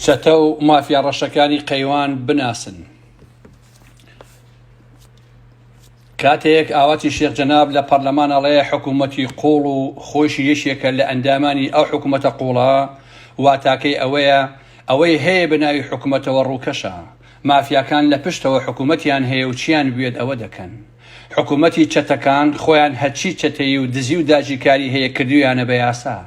چەتە و مافیا ڕەشەکانی قەیوان بناسن. کاتێک ئاواتی شێخ جەناب لە پەرلەمان ئەڵێ حکوومەتی قوڵ و خۆیشی یەکێکە لە ئەندامانی ئەو حکوومەتە قوڵە، واتاکەی ئەوەیە ئەوەی هەیە بە ناوی حکوومەتەوە ڕووکەشە. مافیاکان لە پشتەوە حکوومەتیان هەیە و چیان بوێت ئەوە دەکەن. حکوومەتی چەتەکان خۆیان هەرچی چەتەیی و دزی و داگیرکاری هەیە کردوویانە بە یاسا.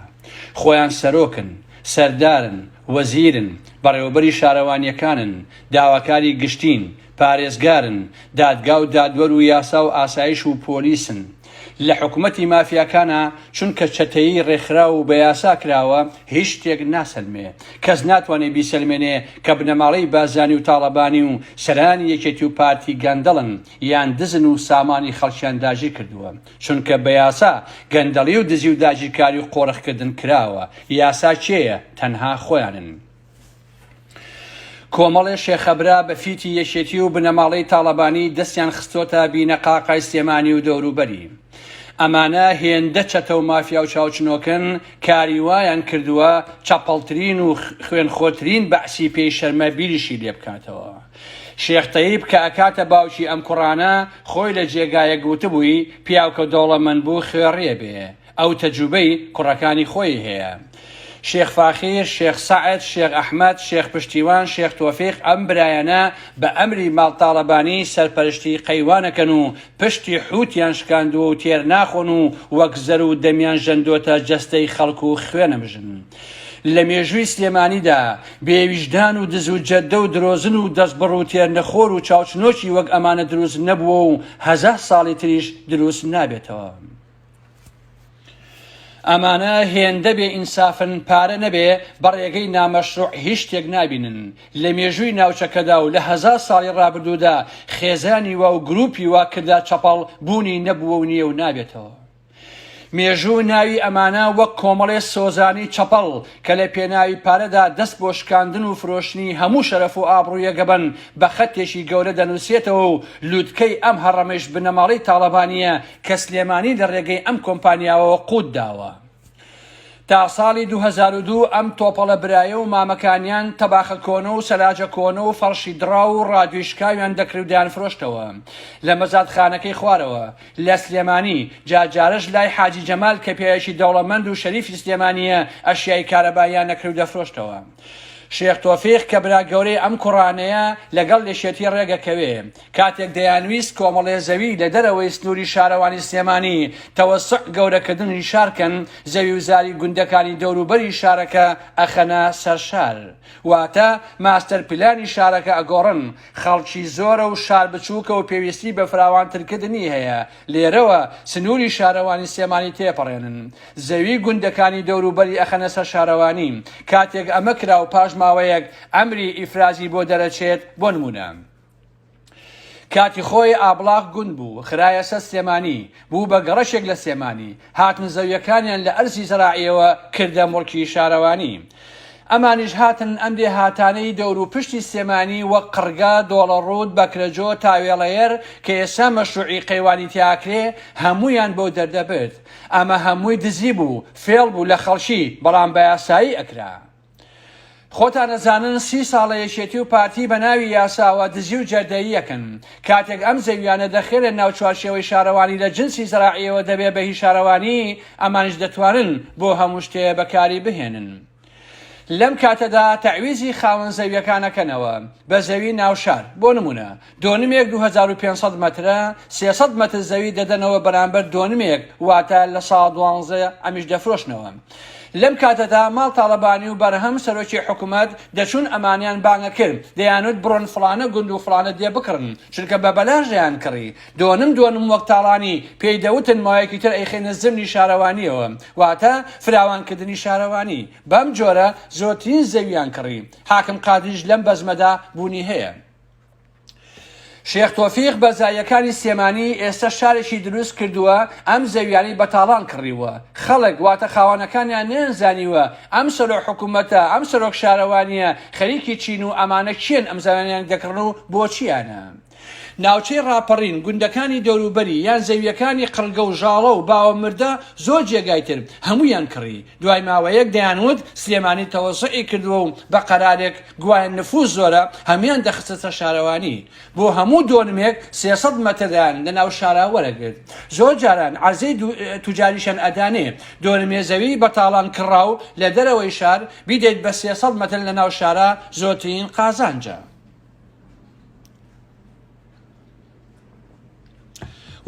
خۆیان سەرۆکن، سەردارن، وەزیرن، بەڕێوەبەری شارەوانییەکانن، داواکاری گشتین، پارێزگارن، دادگا و دادوەر و یاسا و ئاسایش و پۆلیسن. لە حکومەتی مافیاکانا چونکە چەتەیی ڕێکخراو و بە یاسا کراوە هیچ شتێک ناسەلمێ. کەس ناتوانێ بیسەلمێنێ کە بنەماڵەی بارزانی و تاڵەبانی و سەرانی یەکێتی و پارتی گەندەڵن یان دزن و سامانی خەڵکیان داگیر کردووە. چونکە بە یاسا گەندەڵی و دزی و داگیرکاری و قۆرخکردن کراوە. یاسا کێیە؟ تەنها خۆیانن. کۆمەڵێ شێخەبرا بە فیتی یەکێتی و بنەماڵەی تاڵەبانی دەستیان خستۆتە بینەقاقای سلێمانی و دەوروبەری. ئەمانە هێندە چەتە و مافیا و چاوچنۆکن کاری وایان کردووە چەپەڵترین و خوێنخۆرترین بەعسی پێی شەرمە بیریشی لێبکاتەوە. شێخ تەیب کە ئەکاتە باوکی ئەم کوڕانە خۆی لە جێگایەک وتبووی پیاو کە دەوڵەمەند بوو خوێڕیە بێ. ئەو تەجروبەی کوڕەکانی خۆی هەیە. شێخ فاخیر، شێخ سەعد، شێخ ئەحمەد، شێخ پشتیوان، شێخ تۆفیق ئەم برایانە بە ئەمری ماڵ تاڵەبانی سەرپەرشتی قەیوانەکەن و پشتی حوتیان شکاندووە و تێر ناخۆن و وەک زەرو دەمیان ژەندۆتە جەستەی خەڵک و خوێنەمژن. لە مێژووی سلێمانیدا بێ ویژدان و دز و جەردە و درۆزن و دەستبڕ و تێرنەخۆر و چاوچنۆکی وەک ئەمانە دروست نەبووە و هەزا ساڵی تریش دروست نابێتەوە. ئەمانە هێندە بێ ئینسافن پارە نەبێ بە ڕێگەی نامەشروع هیچ شتێک نابینن لە مێژووی ناوچەکەدا و لە هەزا ساڵی ڕابردوودا خێزانی وا و گروپی وا کردا چەپەڵ بوونی نەبووە و نییە و نابێتەوە. مێژوو ناوی ئەمانە وەک کۆمەڵێ سۆزانی چەپەڵ کە لە پێناوی پارەدا دەست بۆ شکاندن و فرۆشتنی هەموو شەرەف و ئابڕوویەک ئەبەن بە خەتێکی گەورە دەنووسێتەوە و لوتکەی ئەم هەڕەمەیش بنەماڵەی تاڵەبانییە کە سلێمانی لە ڕێگەی ئەم کۆمپانیاوە قووت داوە. تا ساڵی 2002 ئەم تۆپەڵە برایە و مامەکانیان تەباخە کۆنە و سەلاجە کۆنە و فەڕشی دڕاو و ڕادیۆی شکاویان دەکڕی و دەیانفرۆشتەوە لە مەزادخانەکەی خوارەوە لە سلێمانی، جارجارەش لای حاجی جەمال کە پیاوێکی دەوڵەمەند و شەریفی سلێمانییە ئەشیای کارەباییان ئەکڕی و دەفرۆشتەوە. شێخ تۆفیق کە برا گەورەی ئەم کوڕانەیە لەگەڵ یەکێتی ڕێگەکەوێ. کاتێک دەیانویست کۆمەڵێ زەوی لە دەرەوەی سنووری شارەوانی سلێمانی تەوەسوع گەورەکردنی شار کەن، زەوی و زاری گوندەکانی دەوروبەری شارەکە ئەخەنە سەر شار. واتە ماستەر پلانی شارەکە ئەگۆڕن. خەڵکی زۆرە و شار بچووکە و پێویستی بە فراوانترکردنی هەیە، لێرەوە سنووری شارەوانی سلێمانی تێپەڕێنن. زەوی گوندەکانی دەوروبەری ئەخەنە سەر شارەوانی. کاتێک ئەمە کرا و پاش ماوەیەک ئەمری ئیفرازی بۆ دەرەچێت، بۆ نموونە. کاتی خۆی ئابڵاغ گوند بوو، خرایە سەر سلێمانی، بوو بە گەڕەکێک لە سلێمانی، هاتن زەویەکانیان لە ئەرزی زەراعیەوە کردە موڵکی شارەوانی. ئەمانیش هاتن ئەم دێهاتانەی دەوروپشتی سلێمانی وەک قڕگە، دۆڵەڕووت، بەکرەجۆ، تاوێڵەیەر کە ئێستا مەشروعی قەیوانی تیاکرێ، هەموویان بەو دەردە برد. ئەمە هەمووی دزی بوو، فێڵ بوو لە خەڵکی، بەڵام بە یاسایی ئەکرا. خۆتان ئەزانن سی ساڵە یەکێتی و پارتی بە ناوی یاساوە دزی و جەردەیی ئەکەن. کاتێک ئەم زەویانە دەخرێنە ناو چوارچێوەی شارەوانی لە جنسی زەراعیەوە دەبێ بە هی شارەوانی، ئەمانیش دەتوانن بۆ هەموو شتێ بەکاری بهێنن. لەم کاتەدا تەعویزی خاوەن زەویەکان ئەکەنەوە بە زەوی ناو شار. بۆ نمونە دۆنمێک 2500 مەترە، 300 مەتر زەوی دەدەنەوە بەرامبەر دۆنمێک، واتە لە سا دوانزە ئەمیش دەفرۆشنەوە. لەم کاتەدا ماڵ تاڵەبانی و بەرهەم سەرۆکی حکومەت دەچوون ئەمانیان بانگەکرد، دەیانوت بڕۆن فڵانە گوند و فڵانە دێ بکڕن، چونکە بە بەلاش دەیانکڕی. دۆنم دۆنم وەک تاڵانی پێی دەوتن ماوەیەکی تر ئەیخەینە زمنی شارەوانیەوە، واتە فراوانکردنی شارەوانی. بەم جۆرە زۆرترین زەویان کڕی. حاکم قادریش لەم بەزمەدا بوونی هەیە. شێخ تۆفیق بەرزاییەکانی سلێمانی ئێستا شارێکی دروست کردووە، ئەم زەویانەی بە تاڵان کڕیوە. خەڵک، واتە خاوەنەکانیان نەیانزانیوە ئەم سەرۆک حکومەتە، ئەم سەرۆک شارەوانییە خەریکی چین و ئەمانە کێن ئەم زەویانەیان دەکڕن و بۆچیانە. ناوچەی ڕاپەڕین، گوندەکانی دەوروبەری، یان زەوییەکانی قڕگە و ژاڵە و باوەمردە زۆر جێگای تر، هەموویان کڕی. دوای ماوەیەک دەیانوت سلێمانی تەوەزوعی کردووە و بە قەرارێک گوایە نفوس زۆرە، هەموویان دەخستە سەر شارەوانی. بۆ هەموو دۆنمێک 300 مەتریان لە ناو شارا وەرەگرت. زۆر جاران عەرزەی توجاریشیان ئەدانێ. دۆنمێ زەوی بە تاڵان کڕاو لە دەرەوەی شار، بیدەیت بە 300 مەتر لە ناو شارا زۆرترین قازانجە.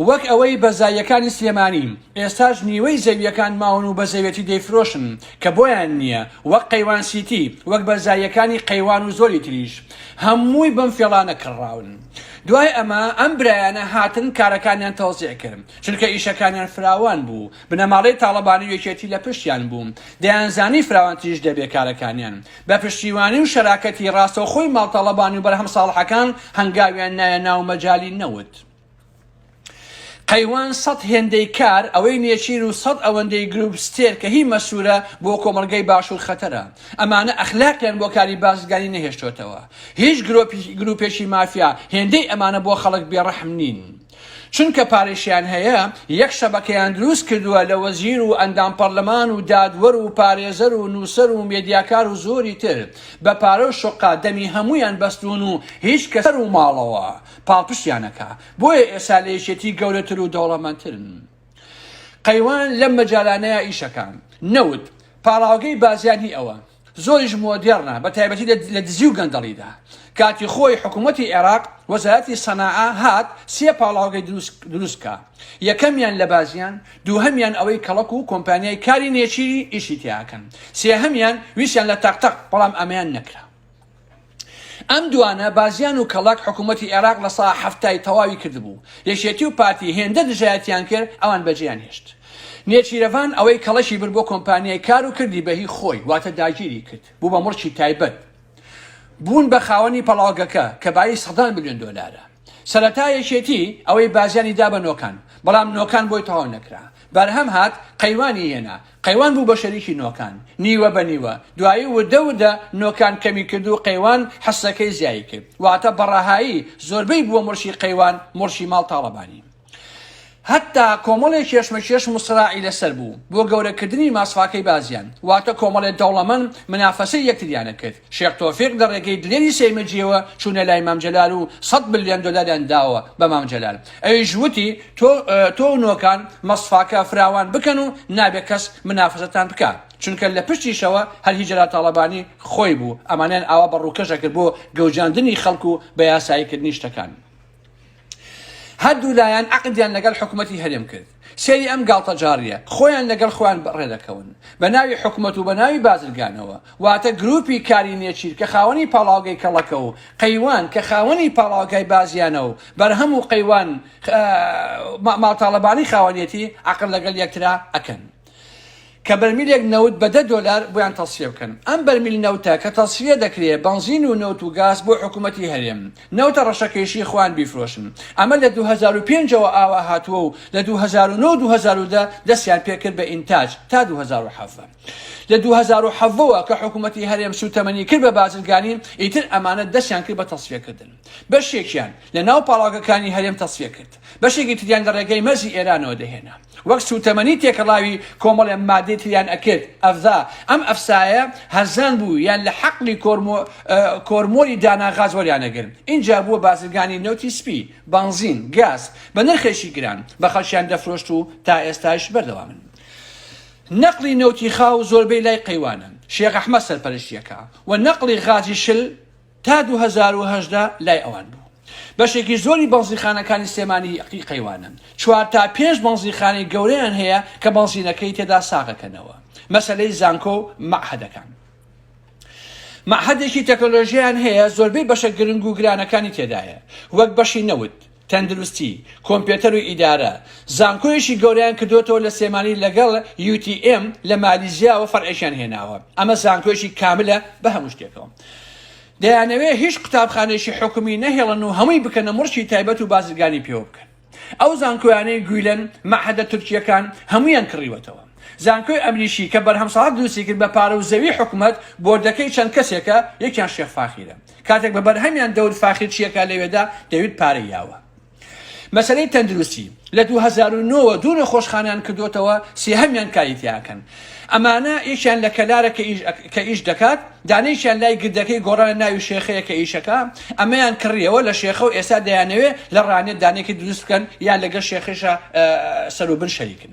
وەک ئەوەی بەرزاییەکانی سلێمانی ئێستاش نیوەی زەوییەکان ماون و بە زەوێتی دەیفرۆشن کە بۆیان نییە، وەک قەیوان سیتی، وەک بەرزاییەکانی قەیوان و زۆری تریش. هەمووی بەم فێڵانە کڕراون. دوای ئەمە ئەم برایانە هاتن کارەکانیان تەوزیع کرد، چونکە ئیشەکانیان فراوان بوو، بنەماڵەی تاڵەبانی و یەکێتی لە پشتیان بوو، دەیانزانی فراوانتریش دەبێ کارەکانیان. بە پشتیوانی و شەراکەتی ڕاستەوخۆی ماڵ تاڵەبانی و بەرهەم ساڵحەکان هەنگاویان نایە ناو مەجالی نەوت. قەیوان سەت هێندەی کار ئەوەی نێچیر و سەت ئەوەندەی گروپ ستێر کە هی مەسورە بۆ کۆمەڵگەی باشور خەتەرە. ئەمانە ئەخلاقیان بۆ کاری بازرگانی نەهێشتۆتەوە. هیچ گروپێکی مافیا هێندەی ئەمانە بۆ خەڵک بێ ڕەحم نین. چونکە پارەیشیان هەیە، یەک شەبەکەیان دروست کردووە لە وەزیر و ئەندام پەڕلەمان و دادوەر و پارێزەر و نووسەر و مێدیاکار و زۆری تر، بە پارە و شوقە دەمی هەموویان بەستوون و هیچ کەس و ماڵەوە پاڵپشتیان ئەکا، بۆیە ئێستا لە یەکێتی گەورەتر و دەوڵەمەندترن. قەیوان لەم مەجالانەیا ئیشەکا. نەوت، پاڵاوگەی بازیان هی ئەوە. زۆریش مۆدێڕنە بە تایبەتی لە دزی و گەندەڵیدا. کاتی خۆی حکوومەتی عێراق وەزارەتی سەناعە هات سێ پاڵاوگەی دروست کا. یەکەمیان لە بازیان، دووهەمیان ئەوەی کەڵەک و کۆمپانیای کاری نێچیری ئیشی تیا ئەکەن. سێهەمیان ویستیان لە تەقتەق، بەڵام ئەمەیان نەکرا. ئەم دوانە بازیان و کەڵەک حکوومەتی عێراق لە سا حەفتای تەواوی کردبوو. یەکێتی و پارتی هێندە دژایەتیان کرد ئەوان بەجێیان هێشت. نێچیرەڤان ئەوەی کەڵەکی برد بۆ کۆمپانیای کار و کردی بە هی خۆی، واتە داگیری کرد، بوو بە موڵکی تایبەت. بوون بە خاوەنی پەڵاوگەکە کە بایی سەدان ملیۆن دۆلارە. سەرەتا یەکێتی ئەوەی بازیانی دا بە نۆکان، بەڵام نۆکان بۆی تەواو نەکرا. بەرهەم هات قەیوانی هێنا، قەیوان بوو بە شەریکی نۆکان، نیوە بە نیوە، دوایی وردە وردە نۆکان کەمی کرد و قەیوان حسەکەی زیایی کرد، واتە بە ڕەهایی زۆربەی بووە موڵکی قەیوان، موڵکی ماڵ تاڵەبانی. هەتا کۆمەڵێ کێشمەکێشم و سراعی لەسەر بوو بۆ گەورەکردنی ماسفاکەی بازیان، واتە کۆمەڵێ دەوڵەمەند منافەسەی یەکتریان ئەکرد، شێخ تۆفیق لە ڕێگەی دلێری سەیمەجیەوە چوونە لای مام جەلال و سەت ملیۆن دۆلاریان داوە بە مام جەلال، ئەویش وتی تۆ تۆ و نۆکان مەسفاکە فراوان بکەن و نابێ کەس منافەسەتان بکا، چونکە لە پشتیشەوە هەر هی جەلال تاڵەبانی خۆی بوو، ئەمانەیان ئاوا بە ڕووکەش ئەکرد بۆ گەوجاندنی خەڵک و بە یاساییکردنی شتەکان. هەردوو لایان عەقدیان لەگەڵ حکومەتی هەرێم کرد. سەیری ئەم گاڵتەجاڕیە، خۆیان لەگەڵ خۆیان ڕێدەکەون. بە ناوی حکومەت و بە ناوی بازرگانەوە. واتە گروپی کاری نێچیر کە خاوەنی پاڵاوگەی کەڵەکە و قەیوان کە خاوەنی پاڵاوگای بازیانە و بەرهەم و قەیوان ماڵ تاڵەبانی خاوەنیەتی عەقڵ لەگەڵ یەکترا ئەکەن. کە بەرمیلێک نەوت بە دە دۆلار بۆیان تەسفیە بکەن. ئەم بەرمیل نەوتە کە تەسفیە دەکرێ بەنزین و نەوت و گاز بۆ حکومەتی هەرێم، نەوتە ڕەشەکەیشی خۆیان بیفرۆشن. ئەمە لە 2005 ەوە ئاوا هاتووە و لە 2009 و 2010 دەستیان پێکرد بە ئینتاج تا 2017. لە 2017 وە کە حکومەتی هەرێم سوتەمەنی کرد بە بازرگانی ئیتر ئەمانە دەستیان کرد بە تەسفیەکردن. بەشێکیان لە ناو پاڵاوگەکانی هەرێم تەسفیە کرد. بەشێکی تریان لە ڕێگەی مەرزی ئێرانەوە دەهێنا. وەک سووتەمەنی تێکەڵاوی کۆمەڵێ مادەی تریان ئەکرد، ئەفزا، ئەم ئەفسایە هەرزان بوو یان لە حەقلی کۆرمۆری دانا غاز وەریان ئەگرت، ئینجا بووە بازرگانی نەوتی سپی، بەنزین، گاز، بە نرخێکی گران بە خەڵکیان دەفرۆشت و تا ئێستاش بەردەوامن. نەقلی نەوتی خاو زۆربەی لای قەیوانە، شێخ ئەحمەد سەرپەرشتیەکا، و نەقلی غازی شل، تا 2018 لای ئەوان بوو. بەشێکی زۆری بەنزینخانەکانی سلێمانی هی قەیوانن. چوار تا پێنج بەنزینخانەی گەورەیان هەیە کە بەنزینەکەی تێدا ساغەکەنەوە. مەسەلەی زانکۆ و مەعهەدەکان. مەعهەدێکی تەکنۆلۆژیایان هەیە زۆربەی بەشە گرنگ و گرانەکانی تێدایە وەک بەشی نەوت. تەندروستی، کۆمپیوتەر و ئیدارە، زانکۆیەکی گەورەیان کردۆتەوە لە سلێمانی لەگەڵ UTM لە مالیزیاوە فەرعێکیان هێناوە، ئەمە زانکۆیەکی کاملە بە هەموو شتێکەوە. دەیانەوێ هیچ قوتابخانەیەکی حکومی نەهێڵن و هەمووی بکەنە موڵکی تایبەت و بازرگانی پێوە بکەن. ئەو زانکۆیانەی گویلەن، مەعهەدە تورکییەکان، هەموویان کڕیوەتەوە. زانکۆی ئەمریکی کە بەرهەم ساڵح دروستی کرد بە پارە و زەوی حکومەت، بۆردەکەی چەند کەسێکە، یەکیان شێخ فاخیرە. کاتێک بە بەرهەمیان دەوت فاخیر چیەکا لەوێدا، دەیوت پارەی یاوە. مەسەلەی تەندروستی، لە 2009 وە دوو نەخۆشخانەیان کردۆتەوە، سێهەمیان کاری تیا ئەکەن. ئەمانە یەکیان لە کەلارە کە ئیش کە ئیش دەکات، دانەیەکیان لای گردەکەی گۆڕانە ناوی شێخەیە کە ئیشەکا، ئەمەیان کڕیەوە لە شێخە و ئێستا دەیانەوێ لە ڕانیە دانەیەکی دروست بکەن یان لەگەڵ شێخەیشا سەروبن شەریکن.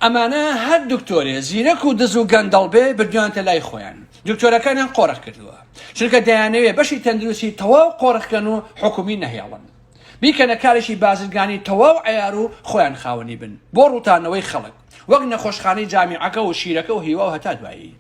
ئەمانە هەر دکتۆرێ زیرەک و دز و گەندەڵ بێ بردویانتە لای خۆیان دکتۆرەکانیان قۆرخ کردووە چونکە دەیانەوێ بەشی تەندروستی تەواو قۆرخ کەن و حکومی نەهێڵن بیکەنە کارێکی بازرگانی تەواو عەیار و خۆیان خاوەنی بن بۆ ڕوتانەوەی خەڵک وەک نەخۆشخانەی جامیعەکە و شیرەکە و هیوا و هەتا دوایی.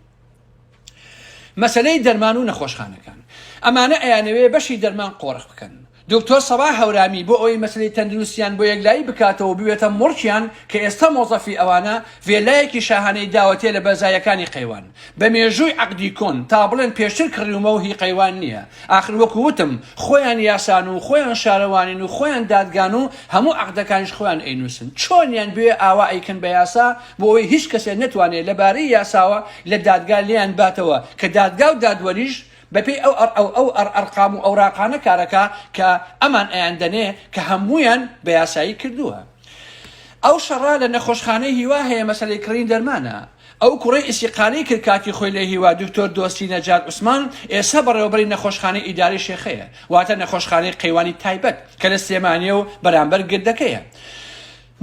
مەسەلەی دەرمان و نەخۆشخانەکان ئەمانە ئەیانەوێ بەشی دەرمان قۆرخ بکەن دکتۆر سەباح هەورامی بۆ ئەوەی مەسەلەی تەندروستیان بۆ یەکلایی بکاتەوە و ببێتە موڵکیان کە ئێستا مۆزەفی ئەوانە ڤێلایەکی شاهانەی داوەتێ لە بەرزاییەکانی قەیوان بە مێژووی عەقدی کۆن تا بڵێن پێشتر کڕیومە و هی قەیوان نییە ئاخر وەکو وتم خۆیان یاسان و خۆیان شارەوانین و خۆیان دادگان و هەموو عەقدەکانیش خۆیان ئەینوسن چۆنیان بوێ ئاوا ئەیکەن بە یاسا بۆ ئەوەی هیچ کەسێ نەتوانێ لە بارەی یاساوە لە دادگا لێیان باتەوە کە دادگا و دادوەریش بەپێی ئەو ئەو ئەرقام و ئەوراقانە کارەکا کە ئەمان ئەیاندەنێ کە هەموویان بە یاسایی کردووە. ئەو شەڕە لە نەخۆشخانەی هیوا هەیە مەسەلەی کڕین دەرمانە. ئەو کوڕەی ئیستیقالەی کرد کاتی خۆی لە هیوا دکتۆر دۆستی نەجات عوسمان ئێستا بەڕێوەبەری نەخۆشخانەی ئیدارەی شێخەیە واتە نەخۆشخانەی قەیوانی تایبەت کە لە سلێمانیە و بەرامبەر گردەکەیە.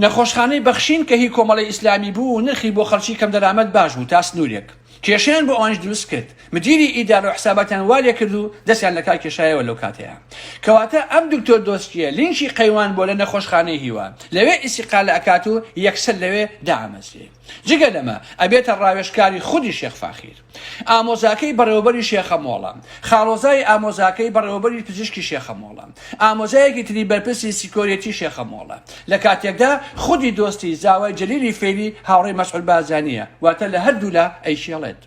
نەخۆشخانەی بەخشین کە هی کۆمەڵی ئیسلامی بوو نرخی بۆ خەڵکی کەمدەرامەت باش بوو تا سنوورێک کێشەیان بۆ ئەوانیش دروست کرد مدیری ئیدارە و حساباتیان وا لێکرد و دەستیان لەکار کێشایەوە لەو کاتەیا کەواتە ئەم دکتۆر دۆسکیە لینکی قەیوان بۆ لە نەخۆشخانەی هیوا لەوێ ئیسیقالە ئەکات و یەکسەر لەوێ دامەزرێ جگە لەمە ئەبێتە ڕاوێژکاری خودی شێخ فاخیر. ئامۆزاکەی بەڕێوەبەری شێخە مۆڵە. خاڵۆزای ئامۆزاکەی بەڕێوەبەری پزیشکی شێخە مۆڵە. ئامۆزایەکی تری بەرپرسی security شێخە مۆڵە. لە کاتێکدا خودی دۆستی زاوای جەلیلی فەیلی هاوڕێی مەسعود بارزانییە، واتە لە هەردوولا ئەیشێڵێت.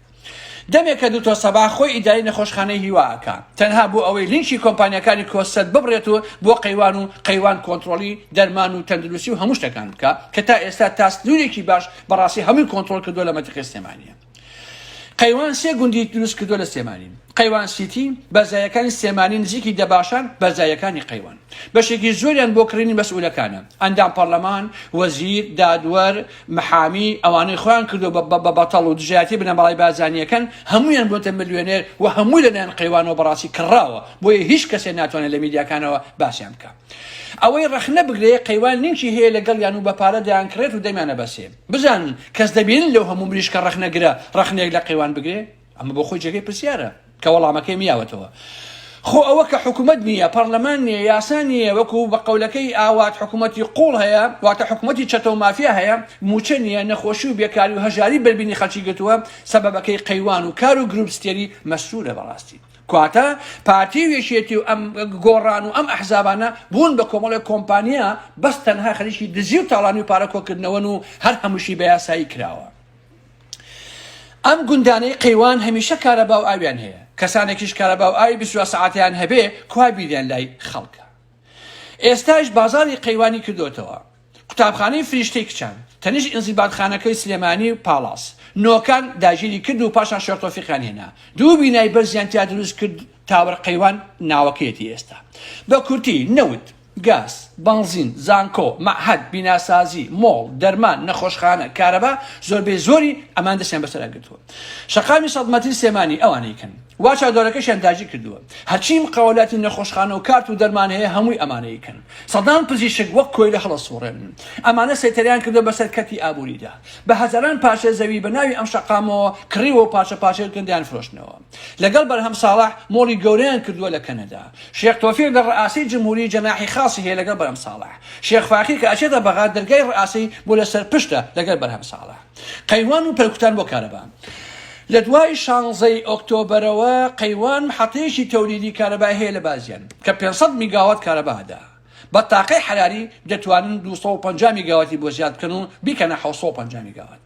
دەمێکە دکتۆر سەباح خۆی ئیدارەی نەخۆشخانەی هیوا ئەکا تەنها بۆ ئەوەی لینکی کۆمپانیاکانی کۆسرەت ببڕێت و بۆ قەیوان و قەیوان کۆنتڕۆڵی دەرمان و تەندروستی و هەموو شتەکان بکا کە تا ئێستا تا سنوورێکی باش بەڕاستی هەمووی کۆنتڕۆڵ کردووە لە مەنتیقەی سلێمانیە. قەیوان سێ گوندی دروست کردووە لە سلێمانی، قەیوان سیتی، بەرزاییەکانی سلێمانی نزیکی دەباشان، بەرزاییەکانی قەیوان. بەشێکی زۆریان بۆ کڕینی مەسئولەکانە، ئەندام پەڕلەمان، وەزیر، دادوەر، محامی، ئەوانەی خۆیان کردووە بە بەتەڵ و دژایەتی بنەماڵەی بارزانییەکەن، هەموویان بوونەتە ملیۆنێر و هەمووی لەلایەن قەیوانەوە بەڕاستی کڕاوە، بۆیە هیچ کەسێ ناتوانێت لە میدیاکانەوە باسیان بکا. ئەوەی ڕەخنە بگرێ قەیوان لینکی هەیە لەگەڵیان و بە پارە دەیانکڕێت و دەمیانەبەسێ. بزانن کەس دەبینن لەو هەموو مریشکە ڕەخنەگرە ڕەخنەیەک لە قەیوان بگرێ؟ ئەمە بۆ خۆی جێگەی پرسیارە کە وەڵامەکەی میاوەتەوە. خۆ ئەوە کە حکومەت نییە، پەڕلەمان نییە، یاسا نییە، وەکو بە قەولەکەی ئاوات حکومەتی قوڵ هەیە، واتە حکومەتی چەتە و مافیا هەیە، مووچە نییە، نەخۆشی و بێکاری و هەژاری بەربینی خەڵکی گرتووە، سەبەبەکەی قەیوان و کار و گروپ ستێری مەسرورە بەڕاستی. کواتە پارتی و یەکێتی و ئەم گۆڕان و ئەم ئەحزابانە بوون بە کۆمەڵێک کۆمپانیا بەس تەنها خەریکی دزی و تاڵانی و پارە کۆکردنەوەن و هەر هەمووشی بە یاسایی کراوە. ئەم گوندانەی قەیوان هەمیشە کارەبا و ئاویان هەیە، کەسانێکیش کارەبا و ئاوی 24 سەعاتیان هەبێ کوا بیریان لای خەڵکە. ئێستایش بازاڕی قەیوانی کردۆتەوە. قوتابخانەی فریشتەی کچان، تەنیشت ئینزیباتخانەکەی سلێمانی و پاڵاس، نۆکان داگیری کرد و پاشان شێخ تۆفیقیان هێنا. دوو بینای بەرزیان تیا دروست کرد tower قەیوان ناوەکەیەتی ئێستا. بە کورتی نەوت. گاز، بەنزین، زانکۆ، مەعهەد، بیناسازی، مۆڵ، دەرمان، نەخۆشخانە، کارەبا، زۆربەی زۆری ئەمان دەستیان بەسەرا گرتووە. شەقامی سەد مەتری سلێمانی ئەوانەی کەن. وا چادۆرەکەشیان داگیر کردووە. هەرچی مقاولاتی نەخۆشخانە و کارت و دەرمان هەیە هەمووی ئەمانەی کەن. سەدان پزیشک وەک کۆیلە هەڵەسوڕێنن. ئەمانە سەیتەرەیان کردووە بەسەر کەرتی ئابووریدا. بە هەزاران پارچە زەوی بە ناوی ئەم شەقامەوە کڕیوە و پارچە پارچە کردن دەیانفرۆشنەوە. لەگەڵ بەرهەم ساڵح مۆڵی گەورەیان کردووە لە کەنەدا. شێخ تۆفیق لە ڕئاسەی جمهوری جەناحی خاصی هەیە لەگەڵ بەرهەم ساڵح. شێخ فاخیر کە ئەچێتە بەغا دەرگای ڕئاسەی بۆ لەسەر پشتە لەگەل بەرهەم ساڵح. قەیوان و پەلکوتان بۆ کارەبا. لە دوای شانزەی ئۆکتۆبەرەوە قەیوان محەتەیەکی تەولیدی کارەبای هەیە لە بازیان کە 500 میگاوات کارەبا ئەدا. بە تاقەی حەراری دەتوانن 250 میگاواتی بۆ زیاد بکەن و بیکەنە 750 میگاوات.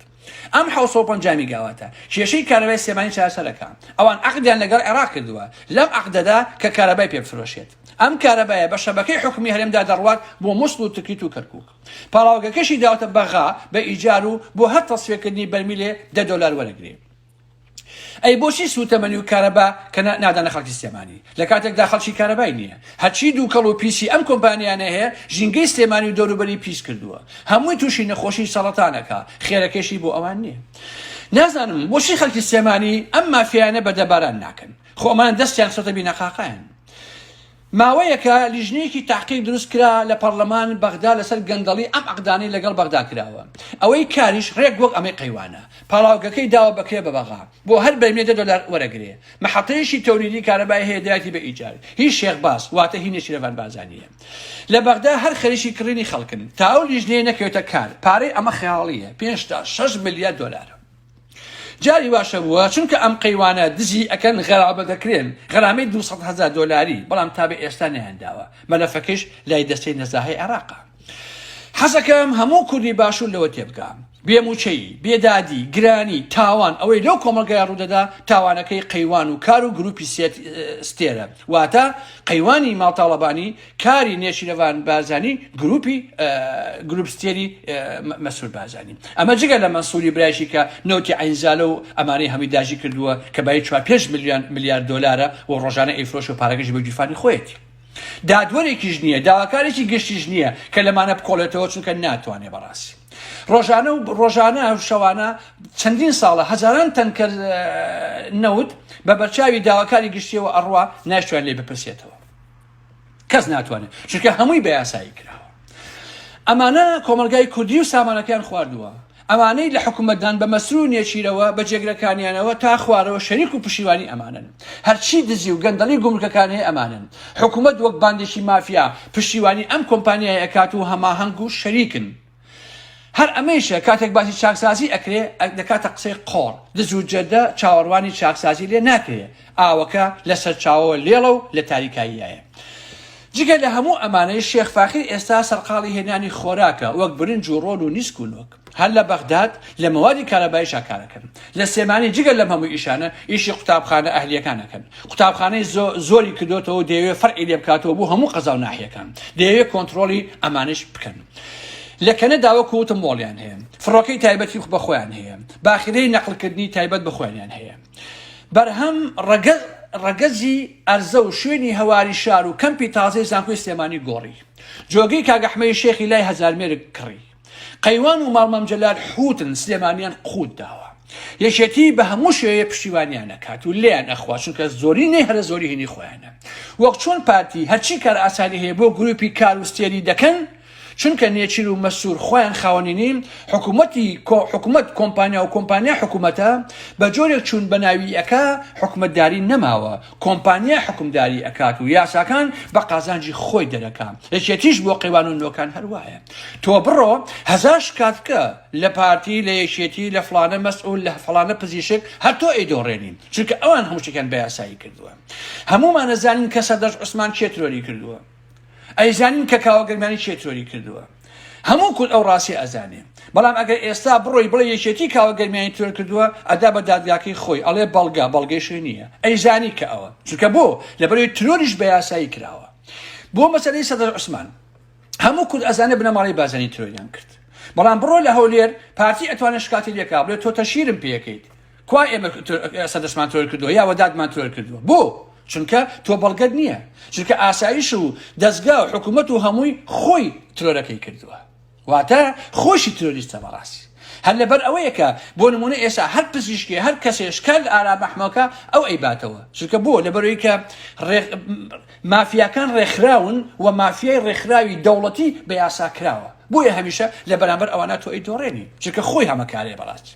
ئەم 750 میگاواتە کێشەی کارەبای سلێمانی چارەسەر ئەکا. ئەوان عەقدیان لەگەڵ عێراق کردووە لەم عەقدەدا کە کارەبای پێ بفرۆشێت. ئەم کارەبایە بە شەبەکەی حکومی هەرێمدا دەڕوات بۆ موسڵ و تکریت و کەرکوک. پاڵاوگەکەشی داوەتە بەغا بە ئیجار و بۆ هەر تەسفیەکردنی بەرمیلێ دە دۆلار وەرەگرێ. ئەی بۆچی سووتەمەنی و کارەبا کە نادەنە خەڵکی سلێمانی لە کاتێکدا خەڵکی کارەبای نییە؟ هەرچی دووکەڵ و پیسی ئەم کۆمپانیانە هەیە ژینگەی سلێمانی و دەوروبەری پیس کردووە هەمووی تووشی نەخۆشی سەڕەتان ئەکا خێرەکەشی بۆ ئەوان نییە. نازانم بۆچی خەڵکی سلێمانی ئەم مافیایانە بەردەباران ناکەن خۆ ئەمانە دەستیان خستۆتە بینەقاقایان. ماوەیەکە لیژنەیەکی تەحقیق دروست کرا لە پەڕلەمان بەغدا لەسەر گەندەڵی ئەم عەقدانەی لەگەڵ بەغدا کراوە. ئەوەی کاریش ڕێک وەک ئەمەی قەیوانە. پاڵاوگەکەی داوە بە کرێ بە بەغا. بۆ هەر بەرمیلێ دە دۆلار وەرەگرێ. مەحەتەیەکی تەولیدی کارەبای هەیە دایەتی بە ئیجار. هی شێخ باز، واتە هی نێچیرەڤان بارزانییە. لە بەغدا هەر خەریکی کڕینی خەڵکن. تا ئەو لیژنەیە نەکەوێتە کار. پارەی ئەمە خەیاڵییە. پێنج تا شەش ملیار دۆلارە. جاری واش هەبووە چونکە ئەم قەیوانە دزی ئەکەن غەرامە دەکرێن غەرامەی 200 هەزار دۆلاری بەڵام تا بە ئێستا نەیانداوە مەلەفەکەیش لای دەستەی نەزاهەی عێراقە حەزەکەم هەموو کوردی باشوور لەوە تێبگا بێموچەیی بێدادی گرانی تاوان ئەوەی لەو کۆمەڵگای ڕوودەدا تاوانەکەی قەیوان و کار و گروپی ستێرە واتە قەیوانی ماڵتاڵەبانی کاری نێچیرەڤان بارزانی گروپی گروپ ستێری مەسرور بارزانی ئەمە جگە لە مەنسوری برایشی کە نەوتی عەینزالە و ئەمانەی هەمووی داگیر کردووە کە بایی چوار پێنج ملیۆن ملیار دۆلارە و ڕۆژانە ئەیفرۆشێ و پارەکەشی بە گیرفانی خۆیەتی دادوەرێکیش نییە داواکارێکی گشتیش نییە کە لەمانە بکۆڵێتەوە چونکە ناتوانێ بەڕاستی ڕۆژانە و ڕۆژانە و شەوانە چەندین ساڵە هەزاران تەنکەر نەوت بە بەرچاوی داواکاری گشتیەوە ئەڕوا ناشتوان لێ بپرسێتەوە کەس ناتوانێت چونکە هەمووی بە یاسایی کراوە ئەمانە کۆمەلگای کوردی و سامانەکەیان خواردووە ئەمانەی لە حکوومەتدان بە مەسرور نێچیرەوە بە جێگرەکانیانەوە تا خوارەوە شەریک و پشیوانی ئەمانن هەرچی دزی و گەندەڵی گومرکەکان هەیە ئەمانن حکوومەت وەک باندێکی مافیا پشتیوانی ئەم کۆمپانیای ئەکات و هەماهەنگ و شەریکن هەر ئەمەیشە کاتێک باسی چاکسازی ئەکرێ دەکاتە قسەی قۆڕ، دز و جەردە چاوەڕوانی چاکسازی لێ ناکرێ، ئاوەکە لە سەرچاوەوە لێڵە و لە تاریکاییایە. جگە لە هەموو ئەمانەیش شێخ فاخیر ئێستا سەرقاڵی هێنانی خۆراکە وەک برنج و ڕۆن و نیسک و نۆک. هەر لە بەغداد لە مەوادی کارەباییشا کارەکەن. لە سلێمانی جگە لەم هەموو ئیشانە ئیشی قوتابخانە ئەهلییەکان ئەکەن. قوتابخانەی زۆری کردۆتەوە و دەیەوێ فەرعی لێ بکاتەوە بۆ هەموو قەزا و ناحیەکان. دەیەوێ کۆنتڕۆڵی ئەمانەیش بکەن. لە کەنەدا وەکو وتم مۆڵیان هەیە، فڕۆکەی تایبەتی بە خۆیان هەیە، باخیرەی نەقڵکردنی تایبەت بە خۆیانیان هەیە. بەرهەم ڕەگەز ڕەگەزی ئەرزە و شوێنی هەواری شار و کەمپی تازەی زانکۆی سلێمانی گۆڕی. جۆگەی کاک ئەحمەی شێخی لای هەزارمێرگ کڕی. قەیوان و ماڵ مام جەلال حووتن، سلێمانیان قووت داوە. یەکێتی بە هەموو شێوەیە پشتیوانیان ئەکات و لێیان ئەخوا چونکە زۆرینەی هەرە زۆری هینی خۆیانە. وەک چۆن پارتی هەرچی کارئاسانی هەیە بۆ گروپی کار و ستێری دەکەن، چونکە نێچیر و مەسرور خۆیان خاوەنی نین، حکومەتی حکومەت کۆمپانیا و کۆمپانیا حکومەتە، بە جۆرێک چوون بە ناوی ئەکا حکومەتداری نەماوە، کۆمپانیا حوکمداری ئەکات و یاساکان بە قازانجی خۆی دەرەکا، یەکێتیش بۆ قەیوان و نۆکان هەر وایە. تۆ بڕۆ هەزار شکات بکە لە پارتی، لە یەکێتی، لە فڵانە مەسئول، لە فڵانە پزیشک، هەر تۆ ئەیدۆڕێنی، چونکە ئەوان هەموو شتێکیان بە یاسایی کردووە. هەموومان ئەزانین کە سەردەشت عوسمان کێ ترۆری کردووە. ئەیزانین کە کاوە گەرمیانی کێ ترۆری کردووە. هەموو کورد ئەو ڕاستیە ئەزانێ. بەڵام ئەگەر ئێستا بڕۆی بڵێ یەکێتی کاوە گەرمیانی ترۆر کردووە ئەدا بە دادگاکەی خۆی ئەڵێ بەڵگە بەڵگەیشێ نییە. ئەیزانی کە ئەوە. چونکە بۆ؟ لەبەرئەوەی ترۆریش بە یاسایی کراوە. بۆ مەسەلەی سەدر عوسمان. هەموو کورد ئەزانێ بنەماڵەی بارزانی ترۆریان کرد. بەڵام بڕۆ لە هەولێر پارتی ئەتوانێ شکاتی لێکا بڵێ تۆ تەشیرم پێکەیت. کوا ئێمە سەردەشتمان ترۆر کردووە یا وەداتمان ترۆر کردووە بۆ؟ چونکە تۆ بەڵگەت نییە چونکە ئاسایش و دەستگا و حکوومەت و هەمووی خۆی ترۆرەکەی کردووە واتە خۆشی ترۆریستە بەڕاستی هەر لەبەر ئەوەیە کە بۆ نمونە ئێستا هەر پزیشکی هەر کەسێ شکال لە ئارام ئەحمەکە ئەو ئەیباتەوە چونکە بۆ لەبەرەوەی کە مافیاکان ڕێکخراون و مافیای ڕێکخراوی دەوڵەتی بە یاسا کراوە بۆیە هەمیشە لە بەرامبەر ئەوانە تۆ ئەیدۆڕێنی چونکە خۆی هەمەکارەیە بەڕاستی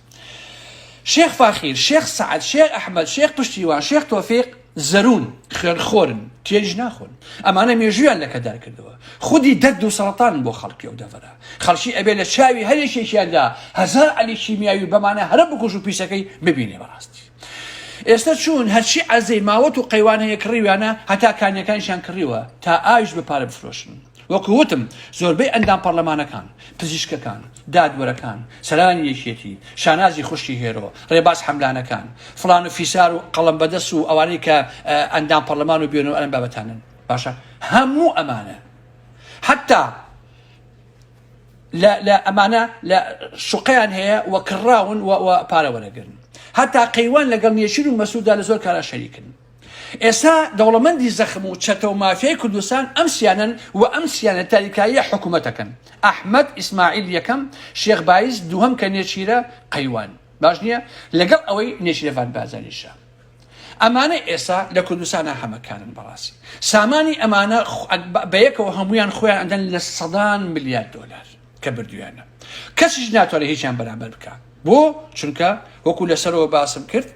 شێخ فاخیر، شێخ سەعد، شێخ ئەحمەد، شێخ پشتیوان، شێخ تۆفیق زەروون، خوێنخۆرن، تێریش ناخۆن. ئەمانە مێژوویان لەکەدار کردووە. خودی دەرد و سەڕەتانن بۆ خەڵکی ئەو دەڤەرە. خەڵکی ئەبێ لە چاوی هەر یەکێکیاندا هەزار عەلی کیمیاوی بەمانە هەرە بکوژ و پیسەکەی ببینێ بەڕاستی. ئێستە چوون هەرچی عەزەی ماوەت و قەیوان هەیە کڕیویانە هەتا کانیەکانیشیان کڕیوە تا ئاویش بە پارە بفرۆشن. وەکو وتم زۆربەی ئەندام پەڕلەمانەکان، پزیشکەکان، دادوەرەکان، سەرانی یەکێتی، شانازی خوشکی هێرۆ، ڕێباز حەملانەکان، فڵان و فیسار و قەڵەم بەدەست و ئەوانەی کە ئەندام پەڕلەمان و بێن و ئەم بابەتانەن باشە هەموو ئەمانە حتا لە لە ئەمانە لە شوقەیان هەیە و کڕاون و پارە وەرەگرن هەتا قەیوان لەگەڵ نێچیر و مەسودا لە زۆر کارا شەریکن ئێستا دەوڵەمەندی زەخم و چەتە و مافیای کوردستان ئەم سیانەن و ئەم سیانە تاریکاییە حکومەتەکەن ئەحمەد ئیسماعیل یەکەم شێخ بایز دووهەم کە نێچیرە قەیوان باش نییە لەگەڵ ئەوەی نێچیرەڤان بارزانیشە ئەمانە ئێستا لە کوردستانە هەمەکانن بەڕاستی سامانی ئەمانە بەیەکەوە هەمویان خۆیان ئەدەن لە سەدان ملیار دۆلار کە بردویانە کەسیش ناتوانێت هیچیان بەرامبەر بکە بۆ چونکە وەکو لەسەرەوە باسم کرد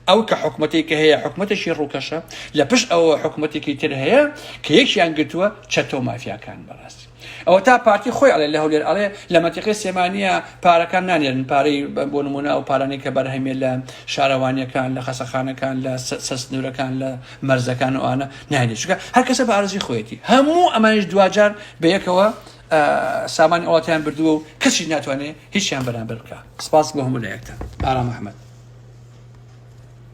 ئەو کە حکومەتێک کە هەیە حکومەتێکی ڕووکەشە لە پشت ئەوە حکومەتێکی تر هەیە کە یەکیان گرتووە چەتۆ مافیاکان بەڕاستی ئەوە تا پارتی خۆی ئەڵێ لە هەولێر ئەڵێ لە مەنتیقەی سلێمانیە پارەکان نانێرن پارەی بۆ نمونە ئەو پارانەی کە بەرهەمێ لە شارەوانیەکان لە خەسەخانەکان لە سەسنورەکان لە مەرزەکان و ئەوانە نانێت چونکە هەر کەسە بە ئارەزوی خۆیەتی هەموو ئەمانیش دواجار بەیەکەوە سامانی وڵاتیان بردووە و کەسیش ناتوانێت هیچیان بەرامبەر بکە سپاس بۆ هەموو لایەکتان ئارام ئەحمەد.